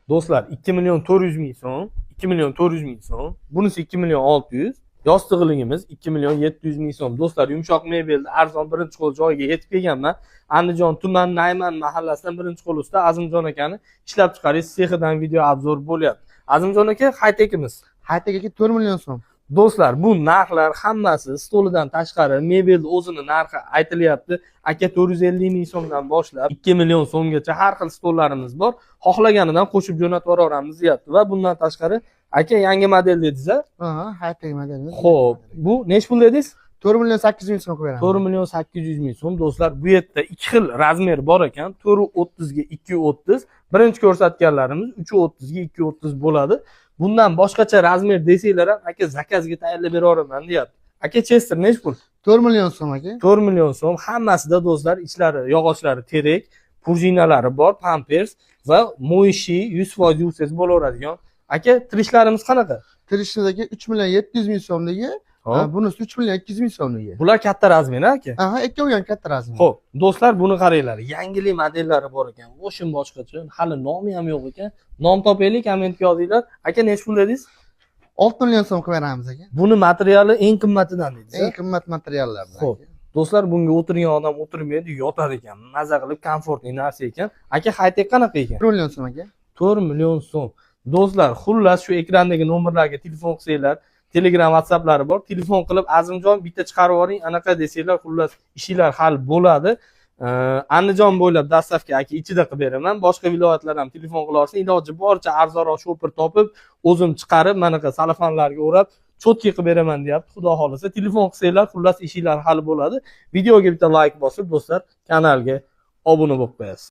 Do'stlar, 2 million 400 ming so'm, 2 million 400 ming so'm. Bunisi 2 million 600. Yostiqligimiz 2 million 700 ming so'm. Do'stlar, yumshoq mebelni arzon birinchi qo'l joyiga yetib kelganman. Andijon tuman Nayman mahallasidan birinchi qo'l usta Azimjon akani ishlab chiqarish sexidan video обзор bo'lyapti. Azimjon aka, Haytekimiz. Haytek aka, 4 million so'm. Do'stlar, bu narxlar hammasi stolidan tashqari mebelni o'zini narxi aytilyapti. Aka 450 ming so'mdan boshlab 2 million so'mgacha har xil stollarimiz bor. Xohlaganidan qo'shib jo'natib yuboramiz deyapti. Va bundan tashqari, aka, yangi model dedingiz a? Aha, Haytek modelimiz. Xo'p, bu nechi pul dedingiz? 4 million 800 ming so'm qilib beramiz. 4 million 800 ming so'm. Do'stlar, bu yerda ikki xil размер bor ekan. 4.30 ga 2.30. Birinchi ko'rsatganlarimiz 3.30 ga 2.30 bo'ladi. Bundan boshqacha размер desanglar ham, aka заказ ga tayyorlab beraveraman deyapti. Aka, Chester nechi pul? 4 million so'm, aka. 4 million so'm. Hammasida, do'stlar, ichlari yog'ochlari terak, prujinalari bor, pampers va моющий, 100% yuvsangiz bo'laveradigan. Aka, Trishlarimiz qanaqa? Trishimiz, aka, 3 million 700 ming so'mligi. Hop. Bunisi 3 million 200 ming so'mligi. Bular katta размер, aka. Aha, ikkovi ham katta размер. Xo'p, do'stlar, buni qaranglar. Yangilik modellari bor ekan. O'shin boshqacha, hali nomi ham yo'q ekan. Nom topaylik, kommentga yozinglar. Aka, nechi pul dedingiz? 6 million so'm qilib beramiz, aka. Buni materiali eng qimmatidan dedingiz. Eng qimmat materiallardan. Xo'p. Do'stlar, bunga o'tirgan odam o'tirmaydi, yotar ekan. Maza qilib, комфортный narsa ekan. Aka, Haytek qanaqa ekan? 4 million so'm, aka. 4 million so'm. Do'stlar, xullas, shu ekrandagi nomerlarga telefon qilsanglar, Telegram, WhatsApplari bor. Telefon qilib, "Azimjon, bitta chiqarib yuboring", anaqa desanglar, xullas, ishinglar hal bo'ladi. Andijon bo'ylab доставка, aka, ichida qilib beraman. Boshqa viloyatlar ham telefon qila olsin. Iloji boricha arzonroq shopir topib, o'zim chiqarib, manaqa salafanlarga o'rab, чётко qilib beraman deyapti. Xudo xohlasa, telefon qilsanglar, xullas, ishinglar hal bo'ladi. Videoga bitta like bosib, do'stlar, kanalga obuna bo'lib qo'yasiz.